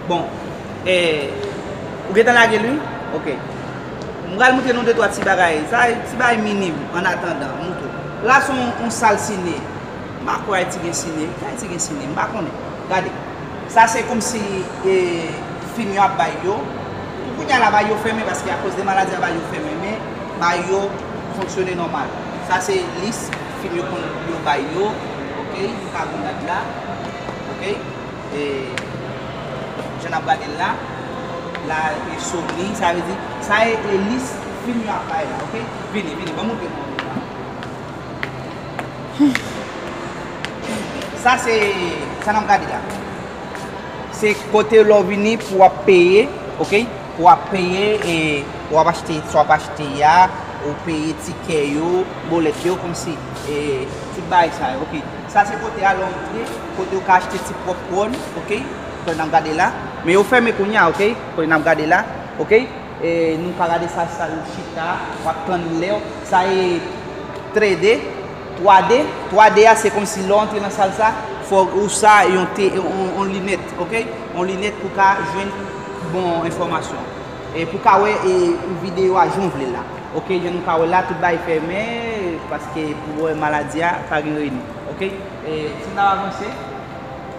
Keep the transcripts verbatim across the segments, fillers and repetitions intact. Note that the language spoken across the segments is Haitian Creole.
Bon, eh, ou gentan lage l, wi? Ok. M pral montre nou de twa ti bagay. Sa, ti bagay minim, an atandan, m montre w. La, se yon, yon sal sine. M pa kwè Ayiti gen sine. Ki Ayiti gen sine? M pa konnen. Gade. Sa, se kòmsi, eh, fim yo ap bay yo. Pou kounye a la, bay yo fèmen, paske akoz de maladi a, bay yo fèmen, men bay yo fonksyone nòmal. Sa, se lis fim yo konn yo bay yo. Ok, nou ka gad la. Ok. E, jan n ap gade l la, la, e Sony, sa vle di, sa e, e lis fim yo ap bay la, ok? Vini, vini, ban m montre nou. Sa se, sa n ap gade la. Se kote lè w vini pou w ap peye, ok? Pou w ap peye, e w ap achte, sa w ap achte a, ou peye tikè yo, bolèt yo, kòmsi, e, tout bagay sa yo, ok? Sa se kote a lè w antre, kote w ka achte ti popcorn, ok? Kote n ap gade la. Men yo fèmen kounye a, ok? Kote n ap gade la, ok? E nou ka gade sa, sa nou chita, w ap tann lè w. Sa e three D, twa D. Twa D a se kòmsi lè w antre nan sal sa, fò ou sa yon te, yon, yon linèt, ok? Yon linèt pou ka jwenn bon enfòmasyon. E pou ka wè e videyo a jan w vle la. Ok, jan nou ka wè la, tout bagay fèmen, paske pou wè maladi a, pa gen reyini. Ok, e si n ap avanse,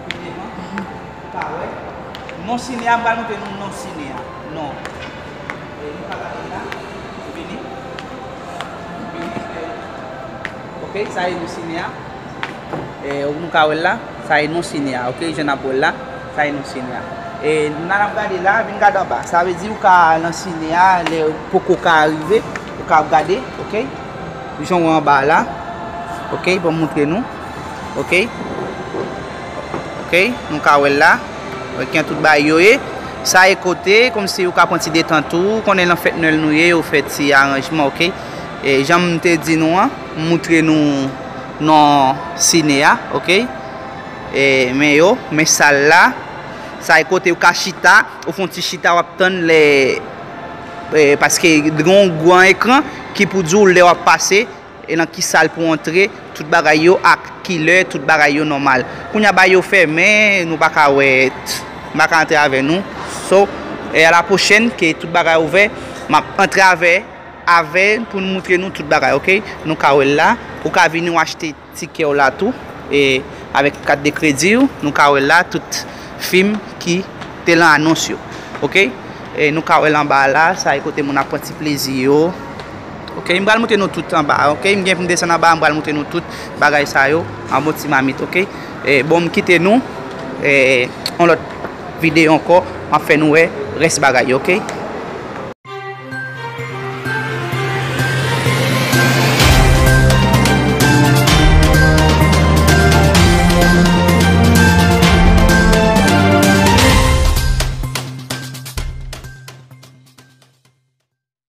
pou devan, pou ka wè. Non sine a, m pral montre nou non sine a. Non. E nou ka gade la, vini. Vini, e, ok, sa e non sine a. E, nou ka wè l la, sa e non sine a, ok, jan n ap wè l la, sa e non sine a. E, nan ap gade la, vin gade anba. Sa vle di ou ka al nan sine a, lè poko ka rive, ou ka ap gade, ok? Jan w wè anba la, ok, pou m montre nou, ok? Ok, nou ka wè l la, ok, tout bagay yo ye. Sa e kote, kòmsi ou ka pran ti detant ou, konnen nan fèt Nwèl nou ye, yo fè ti aranjman, ok? E, jan m te di nou an, m montre nou non sine a, ok? E, men yo, men sal la. Sa e kote ou ka chita, ou fè yon ti chita, w ap tann lè, e, paske gen yon gran ekran ki pou di w lè w ap pase, e nan ki sal pou w antre, tout bagay yo ak kilè, tout bagay yo nòmal. Kounye a bagay yo fèmen, nou pa ka wè, m pa ka antre avè nou. So, e a la pwochèn, ke tout bagay ouvè, m ap antre avè avè pou n montre nou tout bagay, ok? Nou ka wè l la. Ou ka vini w achte tikè w la tou, e avèk kat de kredi w, nou ka wè l la, tout fim ki te lan anons yo, ok? E nou ka wè l anba la, sa e kote moun ap pran ti plezi yo. Ok, m pral montre nou tout anba, ok? M gen pou m desann anba, m pral montre nou tout bagay sa yo, an bon ti mamit, ok? E bon, m kite nou, e yon lòt videyo ankò, m ap fè nou wè rès bagay yo, ok?